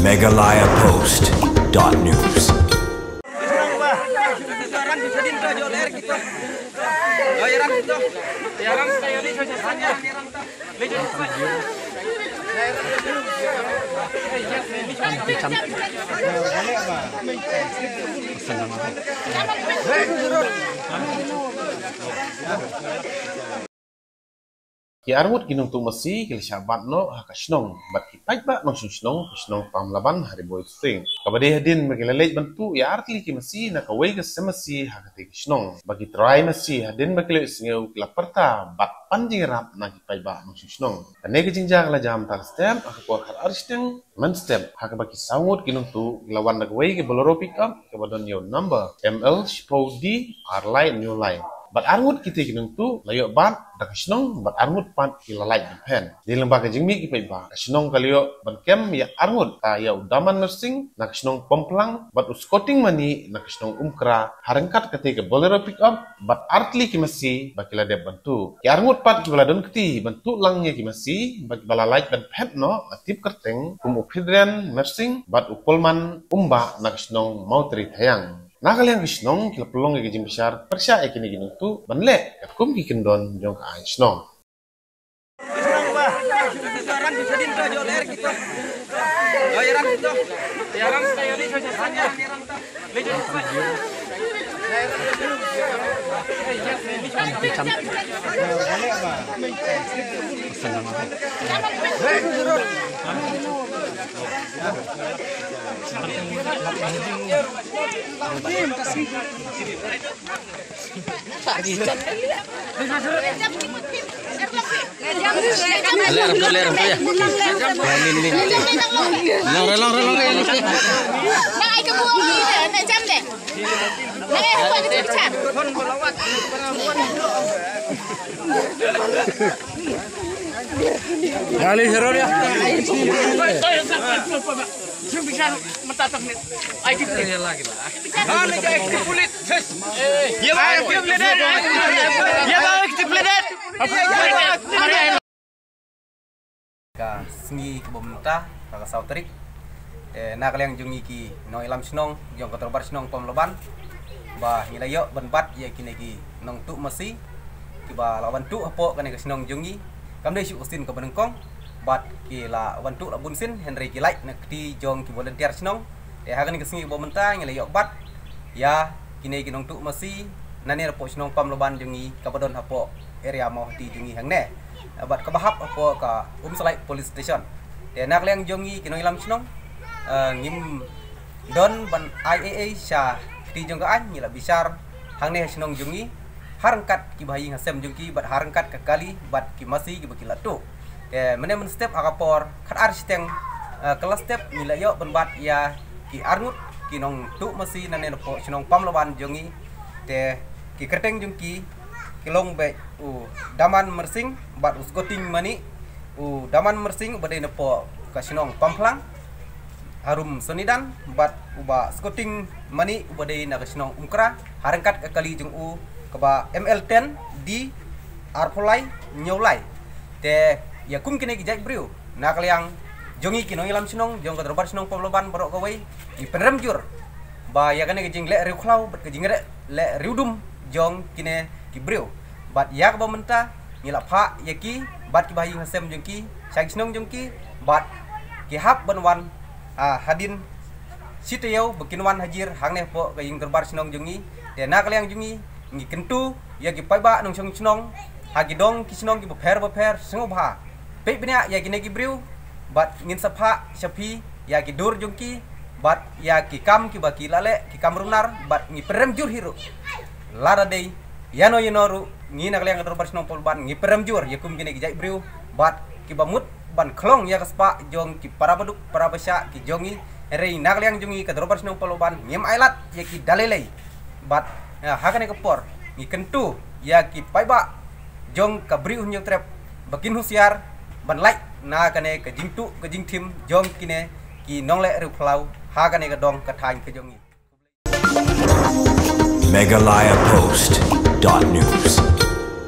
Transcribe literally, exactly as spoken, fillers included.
Meghalaya Post dot news. Ki arngut ki nongtuh masi ki la shah bat noh ha ka shnong bad ki paidbah nongshong shnong ka shnong Pamlaban ha Ri Bhoi Sing. Kaba dei hadien ba ki la leit ban tuh ïa artylli ki masi na kawei ka sem masi ha katei ka shnong. Ba ki trai masi hadien ba ki la ïohsngew ki la pyrta bad pan jingïarap na ki paidbah nongshong shnong. Kane ka jingjia ka la jia mynta ka step ha ka por khatar shiteng mynstep ha kaba ki saw ngut ki nongtuh ki la wan da kawei ka Bolero pickup kaba don ïa u number M L shiphew D ar lai hynñiew lai. Bad arngut kitei ki nongtuh la ïoh bat da ka shnong bad arngut pat ki la lait ban phet. Dei lyngba ka jingmih ki paidbah ka shnong ka la ïoh ban kem ïa arngut, ka ïa u Daman Mersing na ka shnong Pamphlang bad u Skoting Mani na ka shnong Umkra ha ryngkat katei ka Bolero pickup bad artylli ki masi ba ki la dep ban tuh. Ki arngut pat kiba la don kti ban tuh lang ïa ki masi bad kiba la lait ban phet noh la tip kyrteng kum u Phidren Mersing bad u Polman Umbah na ka shnong Mawtri Thaiang. Na ka liang ka shnong ki la pynlong ïa ka jingbishar pyrshah ïa kine ki nongtuh ban leh katkum ki kyndon jong ka aiñ shnong. Ka sngi kaba mynta, ka saw tarik. Te na ka liang jong ngi ki nongïalam shnong jong ka dorbar shnong Pamlaban, ba ngi la ïoh ban bat ïa kine ki nongtuh masi kiba la wan tuh hapoh kane ka shnong jong ngi. Kam dei shu u sien kaba nyngkong, bad ki la wan tuh la bun sien, hynrei ki lait na kti jong ki volunteer shnong. Te ha kane ka sngi kaba mynta ngi la ïoh bat ïa kine ki nongtuh masi nangne hapoh shnong Pamlaban jong ngi kaba don hapoh area Mawhati jong ngi hangne. Bad kaba hap hapoh ka Umsylait Police Station. Te na ka liang jong ngi ki nongïalam shnong, eh, ngim don ban ai ei ei sha kti jong ka aiñ, ngi la bishar hangne ha shnong jong ngi ha ryngkat ki bahaïing hasem jong ki bad ha ryngkat ka kali bad ki masi kiba ki la tuh. Te mynne mynstep ha ka por khatar shiteng, eh, ka la step ngi la ïoh ban bat ïa ki arngut ki nongtuh masi nangne hapoh shnong Pamlaban jong ngi. Te ki kyrteng jong ki ki long beit u Daman Mersing bad u Skoting Mani. U Daman Mersing uba dei napoh ka shnong Pamphlang harum Sonidan bad uba Skoting Mani uba dei na ka shnong Umkra ha ryngkat ka kali jong u kaba M L ten D arphew lai hynñiew lai. Te ïa kum kine ki jait briew na ka liang jong ngi ki nongïalam shnong jong ka dorbar shnong Pamlaban baroh kawei ngi pynrem jur ba ïa kane ka jingleh riewkhlaw bad ka jingleh riewdum jong kine ki briew. Bad ïa kaba mynta ngi la phah ïa ki bad ki bahaïing hasem jong ki sha ki shnong jong ki bad ki hap ban wan, ah, hadien shi taïew ba kin wan hajir hangne hapoh ka ïing dorbar shnong jong ngi. Te na ka liang jong ngi ngi kyntu ïa ki paidbah nongshong shnong ha ki dong ki shnong kiba pher bapher sngewbha peit bniah ïa kine ki briew bad ngin sa phah sha phi ïa ki dur jong ki bad ïa ki kam kiba ki la leh, ki kam runar, bad ngi pynrem jur hi ruh. Lada dei ïano ïano ruh ngi na ka liang ka dorbar shnong Pamlaban ngi pynrem jur ïa kum kine ki jait briew bad kiba mut ban khlong ïa ka spah jong ki para baduk para bashah ki jong ngi. Hynrei na ka liang jong ngi ka dorbar shnong Pamlaban ngim ailad ïa ki da lei lei. Bad, eh, ha kane ka por ngi kyntu ïa ki paidbah jong ka Bri U Hynñiewtrep ba kin husiar ban lait na kane ka jingtuh ka jingthim jong kine ki nongleh riewkhlaw ha kane ka dong ka thaiñ ka jong ngi. Meghalaya Post dot news.